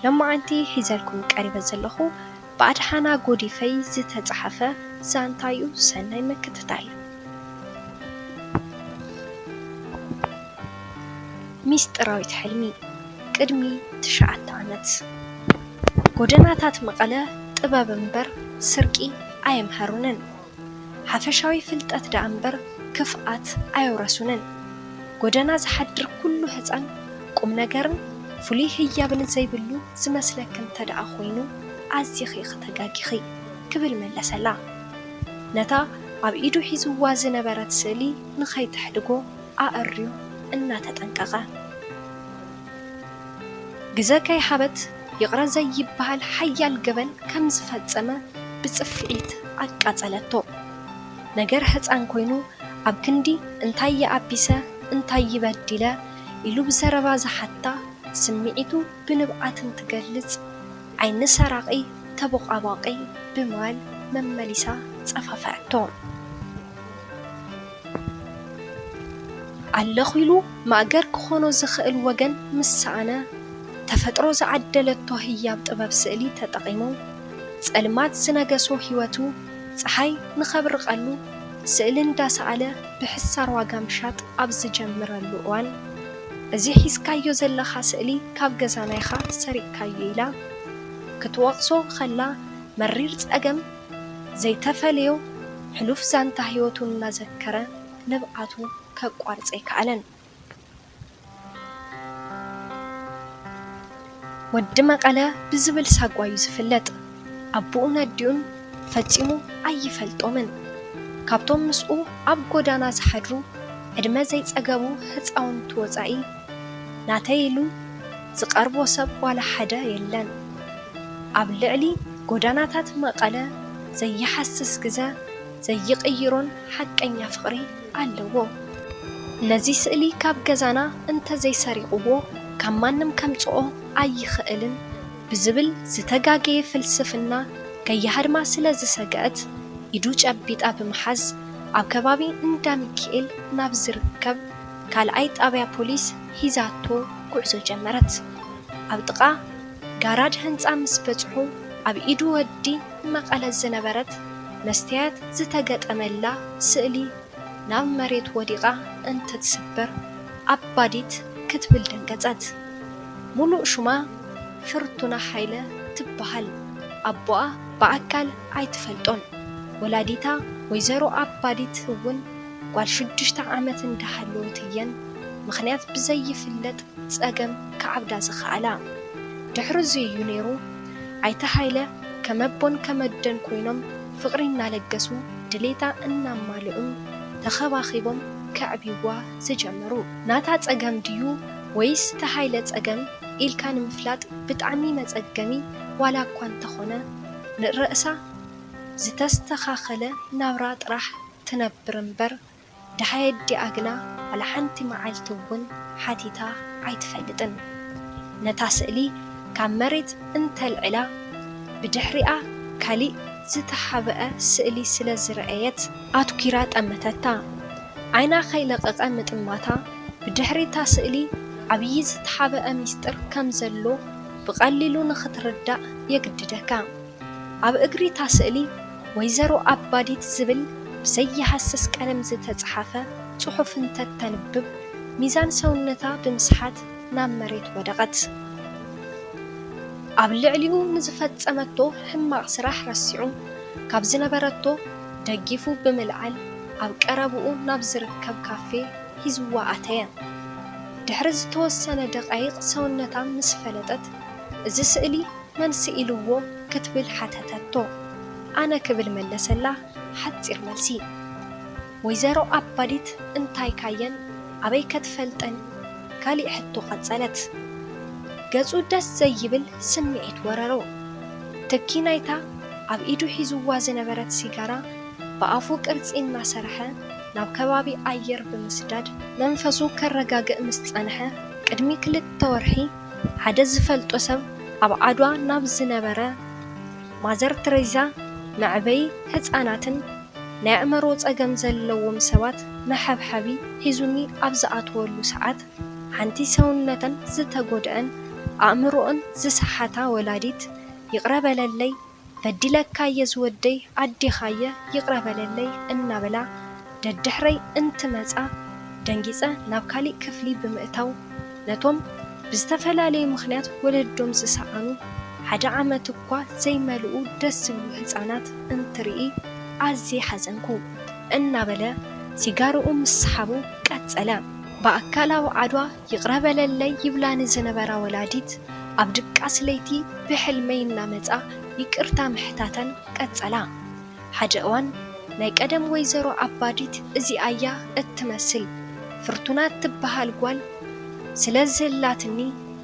ሎማዓንቲ ሒዘልኩም ቀሪበ ዘለኹ ብኣድሓና ጎዲፈይ ዝተጻሕፈ ዛንታ እዩ። ሰናይ ምክትታል። ሚስጥራዊት ሕልሚ። ቅድሚ ትሽዓተ ዓመት። ጎደናታት መቐለ ጥበብ እምበር ስርቂ ኣየምሃሩንን። ሓፈሻዊ ፍልጠት ደኣ እምበር ክፍኣት ኣየውረሱንን። ጎደና ዝሓድር ኩሉ ህጻን ቁም ነገርን ፍሉይ ህያብን ዘይብሉ ዝመስለኪ እንተ ደኣ ኮይኑ ኣዚኺ ኢኺ ተጋጊኺ ክብል መለሰላ። ነታ ኣብ ኢዱ ሒዝዋ ዝነበረት ስእሊ ንኸይተሕድጎ ኣዐርዩ እናተጠንቀቐ። ግዘ ከይሃበት ይቕረ ዘይበሃል ሓያል ገበን ከም ዝፈጸመ ብጽፍዒት ኣቃጸለቶ። ነገር ህጻን ኮይኑ ኣብ ክንዲ እንታይ ይኣቢሰ እንታይ ይበዲለ ኢሉ ብዘረባ ዝሓታ ስምዒቱ ብንብዓት እንትገልጽ ዓይኒ ሰራቒ ተቦቓባቒ ብምባል መመሊሳ ጸፋፍዐቶ። ኣለኹ ኢሉ ማእገር ክኾኖ ዝኽእል ወገን ምስ ሰኣነ፣ ተፈጥሮ ዝዓደለቶ ህያብ ጥበብ ስእሊ ተጠቒሙ፣ ጸልማት ዝነገሶ ህይወቱ ጸሓይ ንኸብርቐሉ ስእሊ እንዳሰኣለ ብሕሳር ዋጋ ምሻጥ ኣብ ዝጀምረሉ እዋን፣ እዚ ሒዝካዮ ዘለኻ ስእሊ ካብ ገዛና ኢኻ ሰሪቕካዮ ኢላ ክትወቕሶ ከላ፣ መሪር ጸገም ዘይተፈለዮ ሕሉፍ ዛንታ ህይወቱ እናዘከረ ንብዓቱ ከቋርጽ ኣይከኣለን። ወዲ መቐለ ብዝብል ሳጓ እዩ ዝፍለጥ። ኣቦኡን ኣዲኡን ፈጺሙ ኣይፈልጦምን። ካብቶም ምስኡ ኣብ ጎዳና ዝሓድሩ ዕድመ ዘይጸገቡ ህጻውንቲ ወጻኢ ናተይ ኢሉ ዝቐርቦ ሰብ ዋላ ሓደ የለን። ኣብ ልዕሊ ጎዳናታት መቐለ ዘይሓስስ ግዘ ዘይቕይሮን ሓቀኛ ፍቕሪ ኣለዎ። ነዚ ስእሊ ካብ ገዛና እንተዘይሰሪቕዎ ካብ ማንም ከምጽኦ ኣይኽእልን ብዝብል ዝተጋገየ ፍልስፍና ከይሃድማ ስለ ዝሰግአት ኢዱ ጨቢጣ ብምሓዝ ኣብ ከባቢ እንዳ ሚኪኤል ናብ ዝርከብ ካልኣይ ጣብያ ፖሊስ ሒዛቶ ጉዕዞ ጀመረት። ኣብ ጥቓ ጋራድ ህንጻ ምስ በጽሑ ኣብ ኢዱ ወዲ መቐለ ዝነበረት መስትያት ዝተገጠመላ ስእሊ ናብ መሬት ወዲቓ እንትትስበር ኣባዲት ክትብል ደንገጸት። ሙሉእ ሹማ ፍርቱና ሓይለ ትበሃል። ኣቦኣ ብኣካል ኣይትፈልጦን። ወላዲታ ወይዘሮ ኣባዲት እውን ጓል ሽዱሽተ ዓመት እንዳሃለወት እየን ምኽንያት ብዘይፍለጥ ጸገም ክዓብዳ ዝኸኣላ። ድሕሪ እዚ እዩ ነይሩ ኣይተ ሃይለ ከም ኣቦን ከም ኣደን ኮይኖም ፍቕሪ እናለገሱ ድሌታ እናማልኡን ተኸባኺቦም ከዕብይዋ ዝጀመሩ። ናታ ጸገም ድዩ ወይስ ተሃይለ ጸገም ኢልካ ንምፍላጥ ብጣዕሚ መጸገሚ ዋላ እኳ እንተኾነ ንርእሳ ዝተስተኻኸለ ናብራ ጥራሕ ትነብር እምበር ደሃይ ኣዲኣ ግና ዋላ ሓንቲ መዓልቲ እውን ሓቲታ ኣይትፈልጥን። ነታ ስእሊ ካብ መሬት እንተልዒላ ብድሕሪኣ ካሊእ ዝተሓብአ ስእሊ ስለ ዝረኣየት ኣትኲራ ጠመተታ። ዓይና ከይለቐቐ ምጥማታ ብድሕሪ እታ ስእሊ ዓብዪ ዝተሓብአ ሚስጥር ከም ዘሎ ብቐሊሉ ንኽትርዳእ የግድደካ። ኣብ እግሪ እታ ስእሊ ወይዘሮ ኣባዲት ዝብል ብዘይሃስስ ቀለም ዝተጻሕፈ ጽሑፍ እንተተንብብ፣ ሚዛን ሰውነታ ብምስሓት ናብ መሬት ወደቐት። ኣብ ልዕሊኡ ንዝፈጸመቶ ሕማቕ ስራሕ ረሲዑ፣ ካብ ዝነበረቶ ደጊፉ ብምልዓል፣ ኣብ ቀረብኡ ናብ ዝርከብ ካፌ ሒዝዋ ኣተየ። ድሕሪ ዝተወሰነ ደቓይቕ ሰውነታ ምስ ፈለጠት፣ እዚ ስእሊ መን ስኢልዎ? ክትብል ሓተተቶ። ኣነ ክብል መለሰላ ሓጺር መልሲ። ወይዘሮ ኣባዲት እንታይካየን ኣበይከ ትፈልጠን? ካሊእ ሕቶ ቀጸለት። ገጹ ደስ ዘይብል ስምዒት ወረሮ። ትኪ ናይታ ኣብ ኢዱ ሒዝዋ ዝነበረት ሲጋራ ብኣፉ ቅርጺ እናሰርሐ ናብ ከባቢ ኣየር ብምስዳድ መንፈሱ ከረጋግእ ምስ ጸንሐ ቅድሚ ክልተ ወርሒ ሓደ ዝፈልጦ ሰብ ኣብ ዓድዋ ናብ ዝነበረ ማዘር ትሬዛ መዕበዪ ህጻናትን ናይ ኣእምሮ ጸገም ዘለዎም ሰባት መሐብሐቢ ሒዙኒ ኣብ ዝኣተወሉ ሰዓት ሓንቲ ሰውነተን ዝተጎድአን ኣእምሮኦን ዝሰሓታ ወላዲት፣ "ይቕረ በለለይ፣ በዲለካየ ዝወደይ፣ ኣዴኻየ፣ ይቕረ በለለይ" እናበላ ደድሕረይ እንትመጻ፣ ደንጊጸ ናብ ካሊእ ክፍሊ ብምእታው፣ ነቶም ብዝተፈላለየ ምኽንያት ወለዶም ዝሰኣኑ ሓደ ዓመት እኳ ዘይመልኡ ደስ ዝብሉ ህጻናት እንትርኢ ኣዝየ ሓዘንኩ፣ እናበለ ሲጋርኡ ምስሓቡ ቀጸለ። ብኣካላዊ ዓድዋ "ይቕረ በለለይ" ይብላኒ ዝነበራ ወላዲት፣ ኣብ ድቃስ ለይቲ ብሕልመይ እናመጻ ይቅርታ ምሕታተን ቀጸላ። ሓደ እዋን ናይ ቀደም ወይዘሮ ኣባዲት እዚኣያ እትመስል ፍርቱና እትበሃል ጓል ስለ ዝህላትኒ፣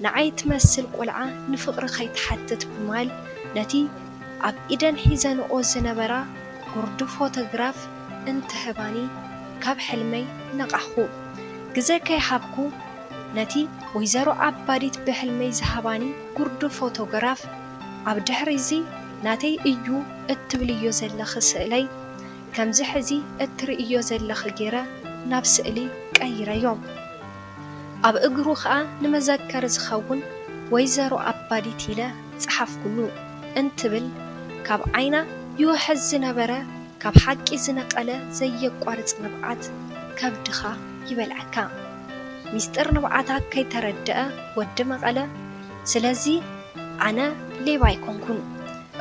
ንዓይ ትመስል ቆልዓ ንፍቕሪ ከይትሓትት ብማል፣ ነቲ ኣብ ኢደን ሒዘንኦ ዝነበራ ጉርዲ ፎቶግራፍ እንትህባኒ ካብ ሕልመይ ነቓሕኩ። ግዘ ከይሃብኩ ነቲ ወይዘሮ ኣባዲት ብሕልመይ ዝሃባኒ ጉርዲ ፎቶግራፍ፣ ኣብ ድሕሪዚ ናተይ እዩ እትብልዮ ዘለኺ ስእለይ፣ ከምዚ ሕዚ እትርእዮ ዘለኺ ገይረ ናብ ስእሊ ቀይረዮ። ኣብ እግሩ ኸኣ ንመዘከሪ ዝኸውን "ወይዘሮ ኣባዲት" ኢለ ጸሓፍኩሉ እንትብል፣ ካብ ዓይና ይውሕዝ ዝነበረ፣ ካብ ሓቂ ዝነቐለ ዘየቋርጽ ንብዓት ከብድኻ ይበልዐካ። ሚስጥር ንብዓታ ከይተረድአ ወዲ መቐለ፣ "ስለዚ ኣነ ሌባ ኣይኮንኩን።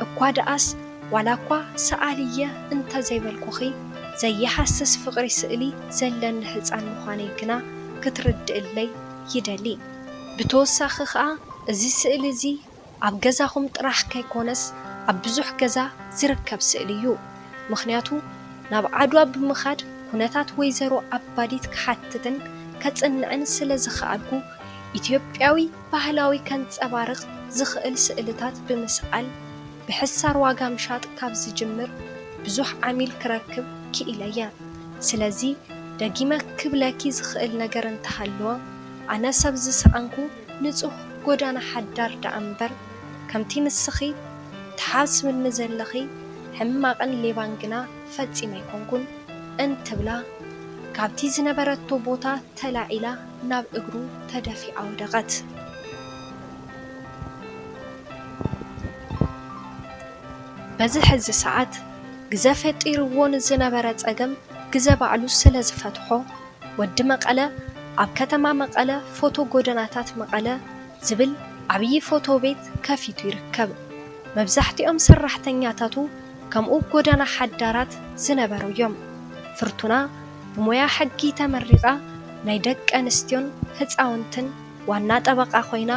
እኳ ደኣስ፣ ዋላ እኳ ሰኣሊየ እንተ ዘይበልኩኺ፣ ዘይሃስስ ፍቕሪ ስእሊ ዘለኒ ህጻን ምዃነይ ግና ክትርድእለይ ይደሊ። ብተወሳኺ ኸኣ፣ እዚ ስእሊ እዚ ኣብ ገዛኹም ጥራሕ ከይኮነስ፣ ኣብ ብዙሕ ገዛ ዝርከብ ስእሊ እዩ። ምኽንያቱ፣ ናብ ዓድዋ ብምኻድ ኩነታት ወይዘሮ ኣባዲት ክሓትትን ከጽንዕን ስለ ዝኸኣልኩ፣ ኢትዮጵያዊ ባህላዊ ከንጸባርቕ ዝኽእል ስእልታት ብምስኣል፣ ብሕሳር ዋጋ ምሻጥ ካብ ዝጅምር ብዙሕ ዓሚል ክረክብ ክኢለ እየ። ስለዚ፣ ደጊመ ክብለኪ ዝኽእል ነገር እንተሃለወ፣ ኣነ ሰብ ዝሰኣንኩ ንጹህ ጎዳና ሓዳር ደኣ እምበር፣ ከምቲ ንስኺ ትሓስብኒ ዘለኺ ሕማቕን ሌባን ግና ፈጺመ ኣይኮንኩን" እንትብላ፣ ካብቲ ዝነበረቶ ቦታ ተላዒላ ናብ እግሩ ተደፊኣ ወደቐት። በዚ ሕዚ ሰዓት ግዘ ፈጢርዎ ንዝነበረ ጸገም ግዘ ባዕሉ ስለ ዝፈትሖ፣ ወዲ መቐለ ኣብ ከተማ መቐለ ፎቶ ጎደናታት መቐለ ዝብል ዓብዪ ፎቶ ቤት ከፊቱ ይርከብ። መብዛሕትኦም ሰራሕተኛታቱ ከምኡ ጎደና ሓዳራት ዝነበሩ እዮም። ፍርቱና ብሞያ ሕጊ ተመሪቓ ናይ ደቂ ኣንስትዮን ህፃውንትን ዋና ጠበቓ ኮይና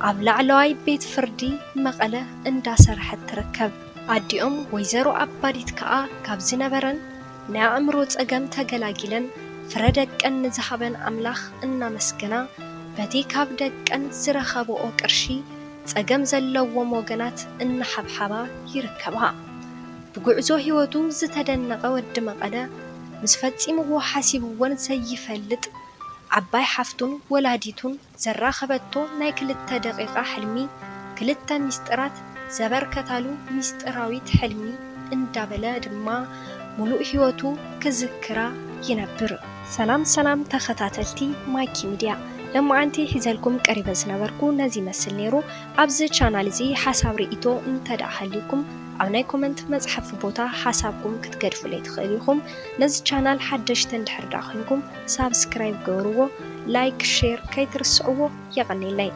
ኣብ ላዕለዋይ ቤት ፍርዲ መቐለ እንዳሰርሐት ትርከብ። ኣዲኦም ወይዘሮ ኣባዲት ከኣ ካብ ዝነበረን ናይ ኣእምሮ ጸገም ተገላጊለን ፍረ ደቀን ንዝሃበን ኣምላኽ እናመስገና፣ በቲ ካብ ደቀን ዝረኸብኦ ቅርሺ ጸገም ዘለዎም ወገናት እናሓብሓባ ይርከባ። ብጉዕዞ ህይወቱ ዝተደነቐ ወዲ መቐለ፣ ምስ ፈጺምዎ ሓሲብዎን ዘይፈልጥ ዓባይ ሓፍቱን ወላዲቱን ዘራኸበቶ ናይ ክልተ ደቂቓ ሕልሚ፣ ክልተ ሚስጥራት ዘበርከታሉ ሚስጥራዊት ሕልሚ እንዳበለ ድማ ሙሉእ ህይወቱ ክዝክራ ይነብር። ሰላም ሰላም ተኸታተልቲ ማይኪ ሚድያ፣ ለማዓንቲ ሒዘልኩም ቀሪበ ዝነበርኩ ነዚ ይመስል ነይሩ። ኣብዚ ቻናል እዚ ሓሳብ ርእይቶ እንተ ደኣ ሃልዩኩም ኣብ ናይ ኮመንት መጽሓፊ ቦታ ሓሳብኩም ክትገድፉለይ ትኽእሉ ኢኹም። ነዚ ቻናል ሓደሽቲ እንድሕር ደኣ ኮይንኩም ሳብስክራይብ ገበርዎ፣ ላይክ፣ ሼር ከይትርስዕዎ። የቐንየለይ።